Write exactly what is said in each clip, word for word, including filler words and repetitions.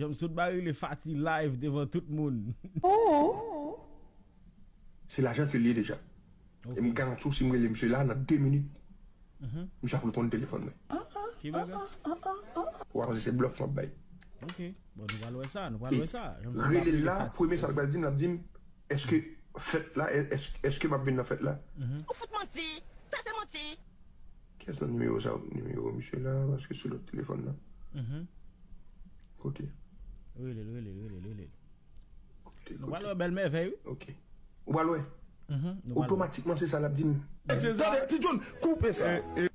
Janm sot ba rele Fati live devan tout moun. Se lajan ke l ye deja. E m garanti w, si m rele misye la, nan de minit, misye ap reponn telefòn mwen. Ki bagay? Ou a panse se blòf m ap bay. Ok. Bon, nou pral wè sa, nou pral wè sa. Janm sot ba Rele l rele la, Fati. Premye sa l pral di m, l ap di m, èske fèt la, èske, èske m ap vin nan fèt la? Ou fout manti. Sa se manti. Kiyès nan nimewo sa? Nimewo misye la, paske sou lòt telefòn nan. Kote? Rele l, rele l, rele l, rele l. Kote? Nou pral wè bèl mèvèy, wi. Ok. Ou pral wè? Mhm, nou pral wè. Otomatikman, se sa l ap di m. Tande, ti John, koupe sa. E,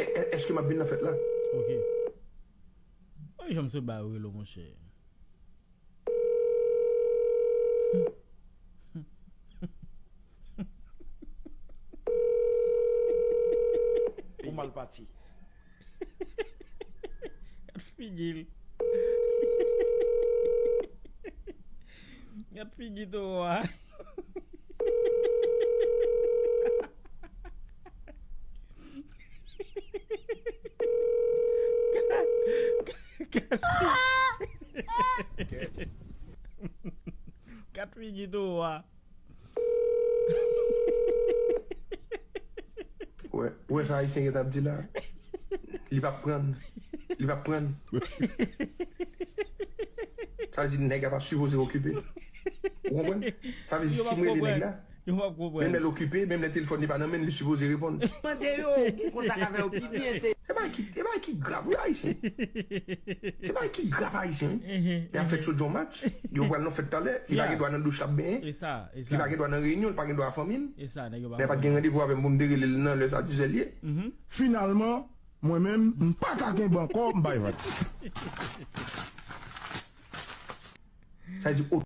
e, èske m ap vin nan fèt la? Ok. Oy, janm sot ba rele, monchè. Ou mal pati. Gad figi l. Gad figi towo a. Gad figi towo a. Ou wè, ou wè sa Ayisyen gentan ap di la? Li p ap prann. Li p ap prann. Sa vle di nèg la pa sipoze okipe. Ou konprann? Sa vle di si m rele nèg la, Yo p ap menm lè konprann. l okipe, menm lè telefòn li pa nan men l, li sipoze reponn. Mande yo ki kontak avè yo ki byen se. E bagay ki, e bagay ki grav, wi, Ayisyen. Se bagay ki grav, Ayisyen, wi. Lè ap fèt yo jwenn match, yo pral nan fèt talè, li pa gen dwa nan douch l ap benyen, E sa, e li pa sa. Gen dwa nan reyinyon, li pa gen dwa a fanmi l. E sa, nèg yo pa Lè pa t gen randevou avè m pou m te rele l nan lè sa, diz è l ye. Finalman, mwen menm, m pa ka kenbe ankò, m bay vag. Sa vle di,